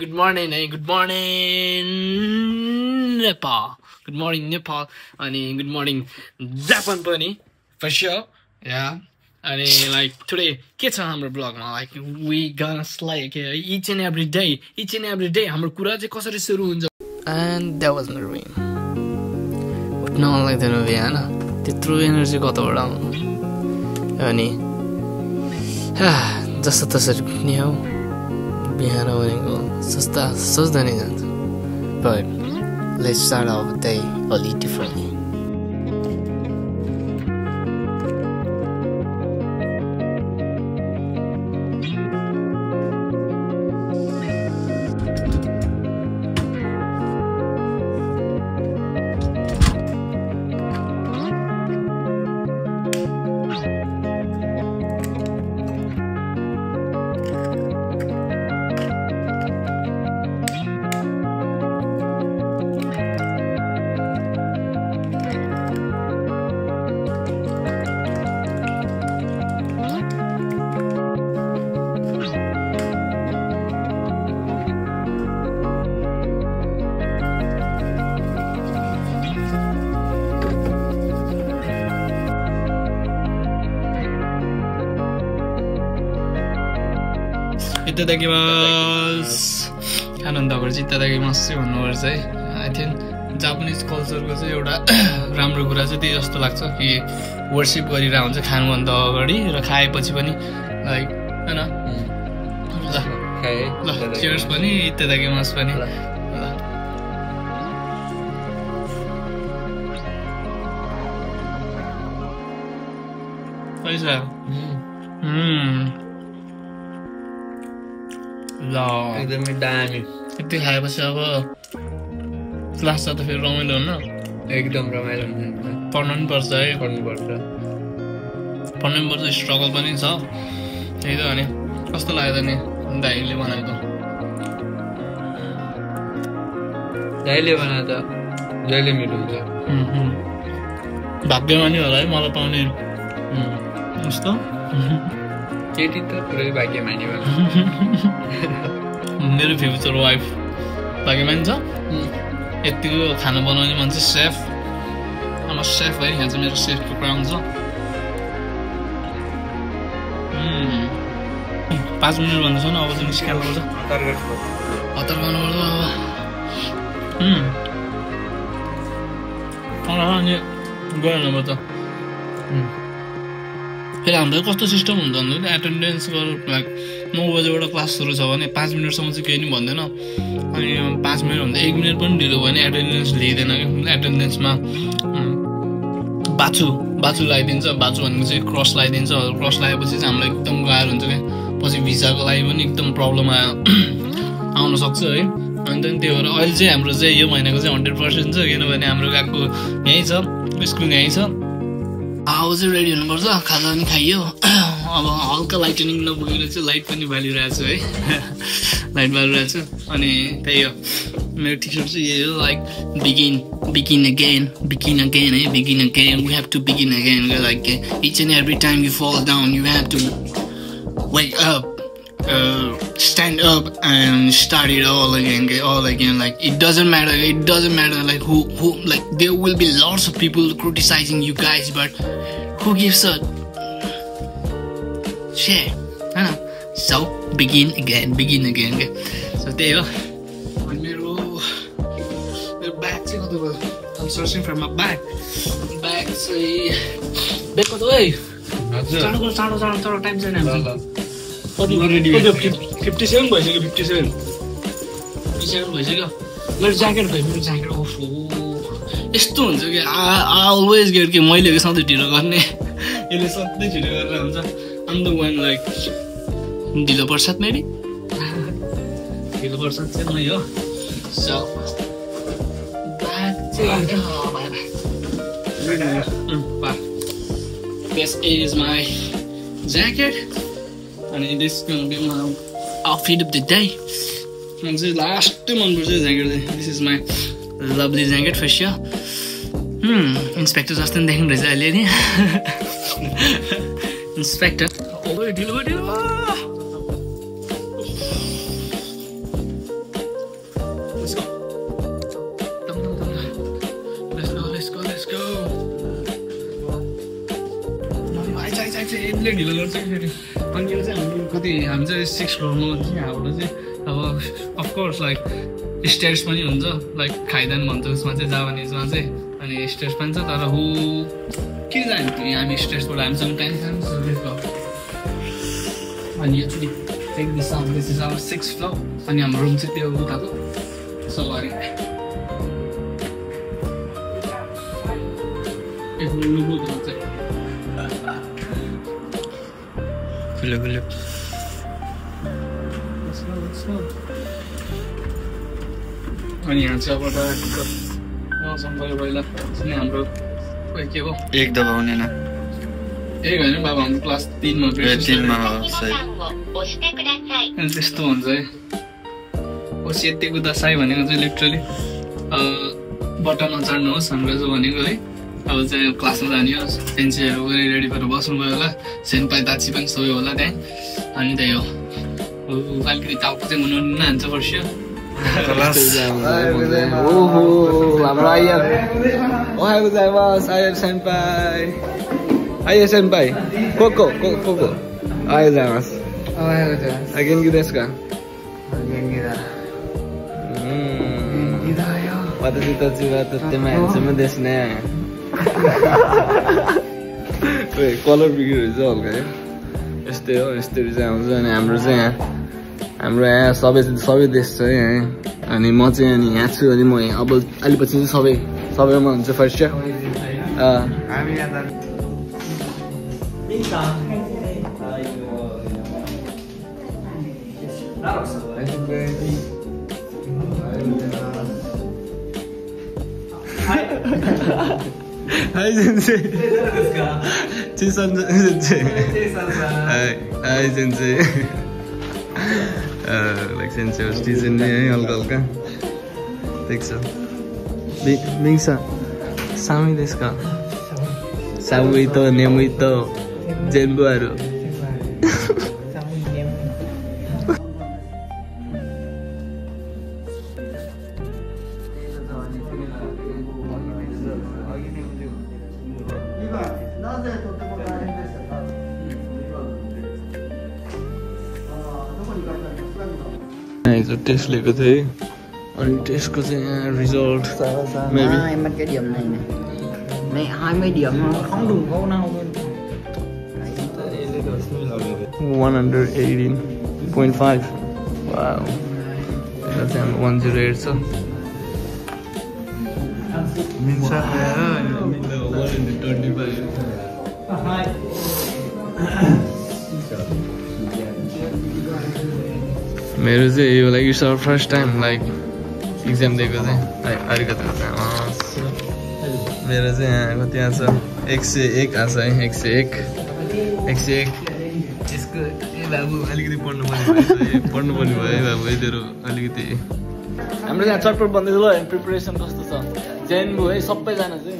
Good morning, hey, good morning, Nepal. Good morning, Nepal. And good morning, Japan, Bunny. For sure. Yeah. And like today, get on our blog. Like we gonna like each and every day. Our kura चाहिँ कसरी सुरु हुन्छ. And that was my dream. उठ्न मन लाग्दैन बिहान. त्यत्रो energy कतबाट आउँछ. अनि जस्तो तसरी उठ्ने हो. बिहान भनेको सोच्दा नै जान्छ. But let's start our day a little differently. Itadakimasu. Hanandagurji itadakimasu भन्नुपर्छ है. I think जापानिज कल्चरको चाहिँ एउटा राम्रो कुरा चाहिँ त्यही जस्तो लाग्छ कि वर्शिप गरिरहेको हुन्छ खानुभन्दा अगाडि र खाएपछि पनि लाइक हैन ल खाए ल चियर्स पनि itadakimasu पनि ल पैसा ल एकदमै दामी यति खाएपछि अब क्लास जाँदा फेरि रमाइलो हुन्न एकदम रमाइलो हुन्छ पढ्नु पनि पर्छ है पढ्नु पनि पर्छ स्ट्रगल पनि छ त्यही त अनि कस्तो लाग्यो त नि दाइले बनाएको दाइले बनाएको त जहिले मिठो हुन्छ भाग्यमानी होला है मलाई पाउने जस्तो केटी त पुरै भाग्यमानी होला मेरो फ्युचर वाइफ भाग्यमानी छ यतिको खाना बनाउने मान्छे सेफ आमा सेफ है यहाँ चाहिँ मेरो सेफको क्राउन छ 5 मिनट भन्दैछ न अब चाहिँ निस्किनु पर्छ हतार गर्नुपर्छ अब अनि गएन म त फेरि हाम्रो कस्तो सिस्टम हुन्छ भने एटेन्डेन्स लाइक 9 बजेबाट क्लास सुरु छ भने 5 मिनटसम्म चाहिँ केही नि भन्दैन अनि 5 मिनट भन्दा 1 मिनट पनि ढिलो भयो भने एटेन्डेन्स लिइदैन के एटेन्डेन्समा बाछु लगाइदिन्छ बाछु भनेको चाहिँ क्रस लगाइदिन्छ क्रस लगाएपछि चाहिँ हामीलाई एकदम गाह्रो हुन्छ के पछि भिजाको लागि पनि एकदम प्रब्लम आउन सक्छ है अनि त्यही भएर अहिले चाहिँ हाम्रो चाहिँ यो महिनाको चाहिँ 100% छ किनभने हाम्रो गएको यहीँ छ स्कुल यहीँ छ अब चाहिँ रेडी हुनुपर्छ खाजा पनि खाइयो अब हल्का लाइटनिङ नपुगेर चाहिँ लाइट पनि बालिरहेको छु है लाइट बालिरहेको छु अनि त्यही हो मेरो टी सर्ट चाहिँ यही हो लाइक begin again है begin again we have to begin again like each and every time you fall down you have to wake up stand up and start it all again like it doesn't matter like who like there will be lots of people criticizing you guys but who gives a shit I know so begin again okay? So there you go मेरो bag चाहिँ कता भयो I'm searching for my bag चाहिँ bag कता है चाँडो time छैन हाम्रो 57 भइसक्यो 57 भइसक्यो मेरो ज्याकेट भयो मेरो ज्याकेट ओफो यस्तो हुन्छ कि अलवेज गेट कि मैले सधैँ ढिलो गर्ने यसले सधैँ ढिलो गरेर हुन्छ I'm the one like ढिलो पर्छ मेबी ढिलो पर्छ चाहिँ मै हो so that this is my jacket and this is gonna be my outfit of the day. Last month jacket. This is my lovely jacket for sure. Inspector Justin देखने रहे थे लेने. Inspector. Oh, deal. Let's go. Let's go. यसले ढिलो गर्छ फेरि अनि यो चाहिँ हाम्रो कति हामी चाहिँ 6 फ्लोरमा चाहिँ यहाँबाट चाहिँ अब अफकोर्स लाइक स्टेयर्स पनि हुन्छ लाइक खाइदान भन्छ उसमा चाहिँ जापानिजमा चाहिँ अनि स्टेयर्स पनि छ तर हु के जान्थ्यो हामी स्टेयर्सबाट हामीसँग टाइम अनि यो चाहिँ take this out this is our 6th floor अनि हाम्रो रुम चाहिँ त्यो उताको सो गरे एक लुगु हुन्छ खुल्यो अनि यहाँ चाहिँ अब मौसम भयो पहिला हाम्रो के हो एक दबाउने न एक होइन बाबा हाम्रो क्लास 3 मा त्यस्तो हुन्छ है ओसिएतेको दसाई भनेको चाहिँ लिटरली बटनमा चढ्नुहोस् हाम्रो जो भनेको है अब चाहिँ क्लासमा जाने हो पेन्सिलहरू गरी रेडी भएर बस्नुभयो होला सेन्पाई ताची पनि सबै होला त्यहाँ अनि त्यही हो अलिकति टाउको चाहिँ हुनु नहान्छ पर्सियो कलर बिग्रियो चाहिँ हल्का है यस्तै हो यस्तरी चाहिँ आउँछ अनि हाम्रो चाहिँ यहाँ सबै देश छ है अनि म चाहिँ अनि यहाँ छु अनि म अब अलिपछि चाहिँ सबैमा हुन्छ first Hi Sensei. Hi Sensei. Like Sensei was teasing me, alka. Take so. Mingsa. Sami desu ka? Samui to nemui to zenbu aru. हिजो टेस्ट लिएको थिएँ अनि टेस्टको चाहिँ यहाँ रिजल्ट 118.5 वाउ यसमा चाहिँ हाम्रो 108 छ मिन्छ मेरो चाहिँ यो like it's our first time like exam दिएको चाहिँ अलिकति मेरो चाहिँ यहाँ कति आएको छ 101 आएको छ है 101 यसको ए बाबु अलिकति पढ्नु पर्ने भयो है बाबु यतिहरू अलिकति हाम्रो यहाँ चटपट बन्दैछ ल प्रिपरेसन कस्तो छ जेनबु है सबैजना चाहिँ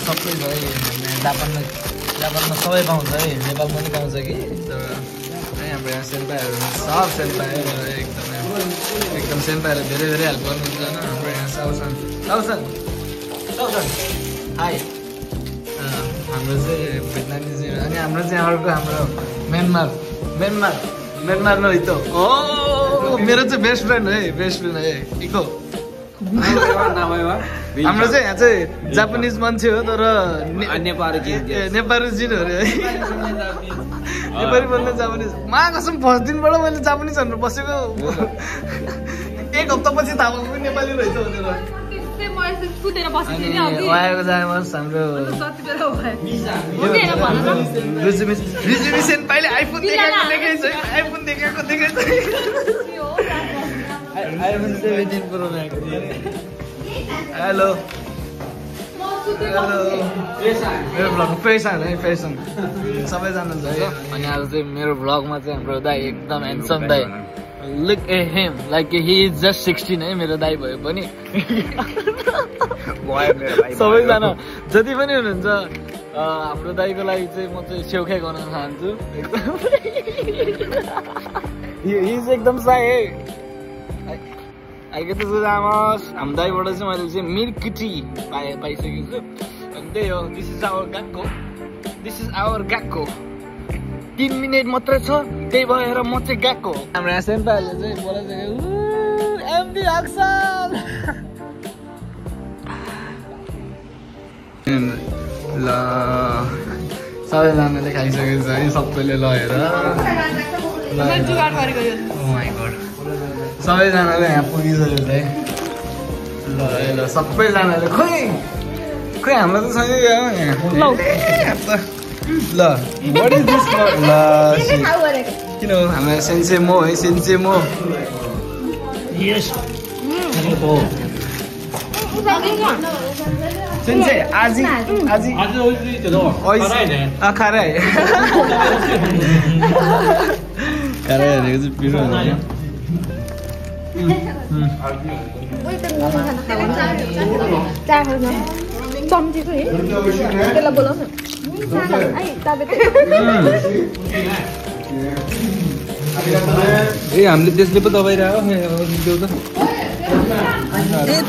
सबै छ है जापानमा सबै पाउँछ है नेपालमा पनि पाउँछ कि तर हाम्रो यहाँ सेन्पाहरू सब सेन्पाहरू एकदम सेन्पाहरू धेरै हेल्प गर्नुहुन्छ होइन हाम्रो यहाँ साउसन हाई हाम्रो चाहिँ भियतनामी अनि हाम्रो चाहिँ अर्को हाम्रो म्यानमार नै त हो मेरो चाहिँ बेस्ट फ्रेन्ड है इको हाम्रो चाहिँ यहाँ चाहिँ जापानिज मान्छे हो तर नेपाली जिनहरू है नेपाली बोल्ने जापानिज मा कसम फर्स्ट दिनबाट मैले जापानिजहरू बसेको 1 हप्तापछि थाहा भएको नेपाली रहेछ भनेर आएको जानुहोस् हाम्रो रिजुमिसन पाइले आइफोन देखाएको iPhone 17 Pro Max. Hello. मेरो भ्लग फेसन सबैजना छ है अनि आज चाहिँ मेरो भ्लगमा चाहिँ हाम्रो दाइ एकदम ह्यान्डसम दाइ Look at him, like he is just 16 है मेरो दाइ भए पनि सबैजना जति पनि हुनुहुन्छ हाम्रो दाइको लागि चाहिँ म चाहिँ सेउखाइ गर्न चाहन्छु एकदम साई है आइके त सुजामस हाम्रो दाइबाट चाहिँ मैले चाहिँ मिल्क टी पाइसकेको छु अनि त्यही हो दिस इज आवर गएको 3 मिनेट मात्रै छ त्यही भएर म चाहिँ गएको हाम्रो यहाँ सेन्पाले चाहिँ बोलाइसक्यो एमडी अक्सन ल सबैजनाले खाइसकेको छ है सबैले लगेर सबैजनाले यहाँ पुगिसकेको छ है ल सबैजनाले खोइ हाम्रो त छैन यहाँ ल what is this ल किन हाम्रो सेन्सेमो है सेन्सेमो यस सेन्से आजी खारै खारैहरूको चाहिँ पिरो हुन्छ चम्चीको है त्यसलाई बोलाउन हामीले त्यसले पो दबाइरहेको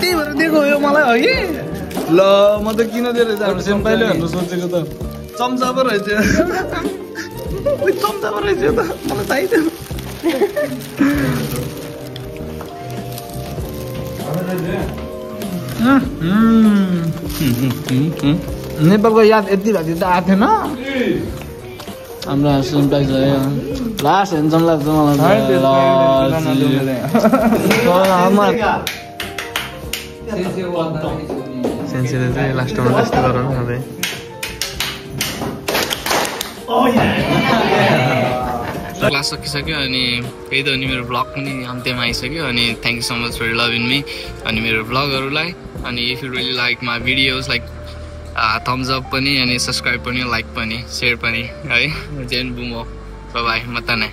त्यही भएर दिएको हो मलाई हो कि ल म त किन दिएर चाहिँ हाम्रो सेम्पाइले हाम्रो सोचेको त चम्चा पो रहेछ चम्चा पो रहेछ त मलाई थाहै थियो नेपालको याद यति भए त आएको थिएन हाम्रो सेम्पाइ छ लास्ट हेन्डसम लाग्छ मलाई सेन्सेले चाहिँ लास्टमा त्यस्तो गराउनु मलाई क्लास सकिसक्यो अनि त्यही त अनि मेरो भ्लग पनि अन्त्यमा आइसक्यो अनि thank you so much for loving me अनि मेरो भ्लगहरूलाई अनि if you really like my videos like thumbs up पनि अनि सब्सक्राइब पनि लाइक पनि सेयर पनि है जेन बुम हो बाई म त नै